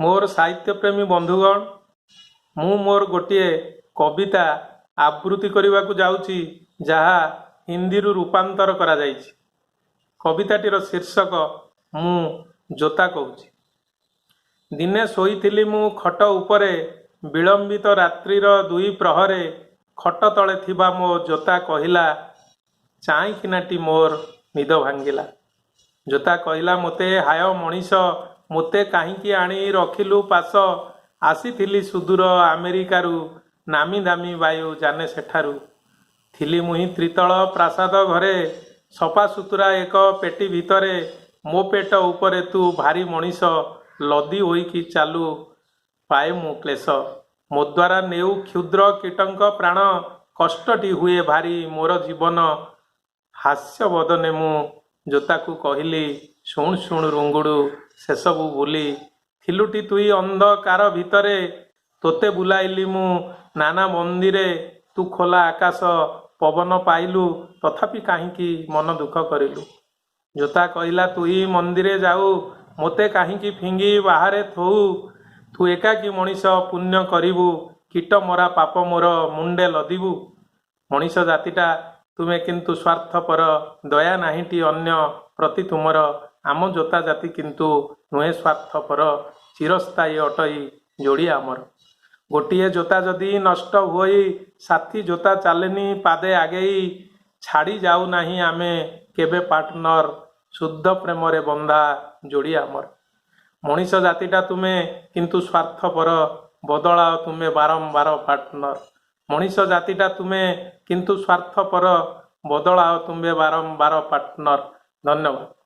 ମୋର ସାହିତ୍ୟପ୍ରେମୀ ବନ୍ଧୁଗଣ, ମୁଁ ମୋର ଗୋଟିଏ କବିତା ଆବୃତ୍ତି କରିବାକୁ ଯାଉଛି, ଯାହା ହିନ୍ଦୀରୁ ରୂପାନ୍ତର କରାଯାଇଛି। କବିତାଟିର ଶୀର୍ଷକ ମୁଁ ଜୋତା କହୁଛି। ଦିନେ ଶୋଇଥିଲି ମୁଁ ଖଟ ଉପରେ, ବିଳମ୍ବିତ ରାତ୍ରିର ଦୁଇ ପ୍ରହରେ। ଖଟ ତଳେ ଥିବା ମୋ ଜୋତା କହିଲା, ଚାଇଁକିନାଟି ମୋର ନିଦ ଭାଙ୍ଗିଲା। ଜୋତା କହିଲା ମୋତେ, ହାୟ ମଣିଷ, ମୋତେ କାହିଁକି ଆଣି ରଖିଲୁ ପାଶ? ଆସିଥିଲି ସୁଦୂର ଆମେରିକାରୁ, ନାମୀ ଦାମୀ ବାୟୁ ଜାନେ ସେଠାରୁ। ଥିଲି ମୁହିଁ ତ୍ରିତଳ ପ୍ରାସାଦ ଘରେ, ସଫାସୁତୁରା ଏକ ପେଟି ଭିତରେ। ମୋ ପେଟ ଉପରେ ତୁ ଭାରି ମଣିଷ ଲଦି ହୋଇକି ଚାଲୁ, ପାଏ ମୁଁ କ୍ଲେଶ। ମୋ ଦ୍ୱାରା ନେଉ କ୍ଷୁଦ୍ର କୀଟଙ୍କ ପ୍ରାଣ, କଷ୍ଟଟି ହୁଏ ଭାରି ମୋର ଜୀବନ। ହାସ୍ୟ ବଦନେ ମୁଁ ଜୋତାକୁ କହିଲି, ଶୁଣୁ ଶୁଣୁ ରୁଙ୍ଗୁଡୁ, ସେସବୁ ଭୁଲି। ଥିଲୁଟି ତୁଇ ଅନ୍ଧକାର ଭିତରେ, ତୋତେ ବୁଲାଇଲି ମୁଁ ନାନା ମନ୍ଦିରେ। ତୁ ଖୋଲା ଆକାଶ ପବନ ପାଇଲୁ, ତଥାପି କାହିଁକି ମନ ଦୁଃଖ କରିଲୁ? ଜୋତା କହିଲା, ତୁଇ ମନ୍ଦିରେ ଯାଉ, ମୋତେ କାହିଁକି ଫିଙ୍ଗି ବାହାରେ ଥୋଉ? ତୁ ଏକାକୀ ମଣିଷ ପୁଣ୍ୟ କରିବୁ, କୀଟ ମରା ପାପ ମୋର ମୁଣ୍ଡେ ଲଦିବୁ? ମଣିଷ ଜାତିଟା ତୁମେ କିନ୍ତୁ ସ୍ୱାର୍ଥପର, ଦୟା ନାହିଁଟି ଅନ୍ୟ ପ୍ରତି ତୁମର। ଆମ ଜୋତା ଜାତି କିନ୍ତୁ ନୁହେଁ ସ୍ୱାର୍ଥପର, ଚିରସ୍ଥାୟୀ ଅଟଇ ଯୋଡ଼ି ଆମର। ଗୋଟିଏ ଜୋତା ଯଦି ନଷ୍ଟ ହୁଅଇ, ସାଥୀ ଜୋତା ଚାଲେନି ପାଦେ ଆଗେଇ। ଛାଡ଼ି ଯାଉନାହିଁ ଆମେ କେବେ ପାର୍ଟନର, ଶୁଦ୍ଧ ପ୍ରେମରେ ବନ୍ଧା ଯୋଡ଼ି ଆମର। ମଣିଷ ଜାତିଟା ତୁମେ କିନ୍ତୁ ସ୍ୱାର୍ଥପର, ବଦଳାଅ ତୁମେ ବାରମ୍ବାର ପାର୍ଟନର। ମଣିଷ ଜାତିଟା ତୁମେ କିନ୍ତୁ ସ୍ୱାର୍ଥପର, ବଦଳାଅ ତୁମେ ବାରମ୍ବାର ପାର୍ଟନର। ଧନ୍ୟବାଦ।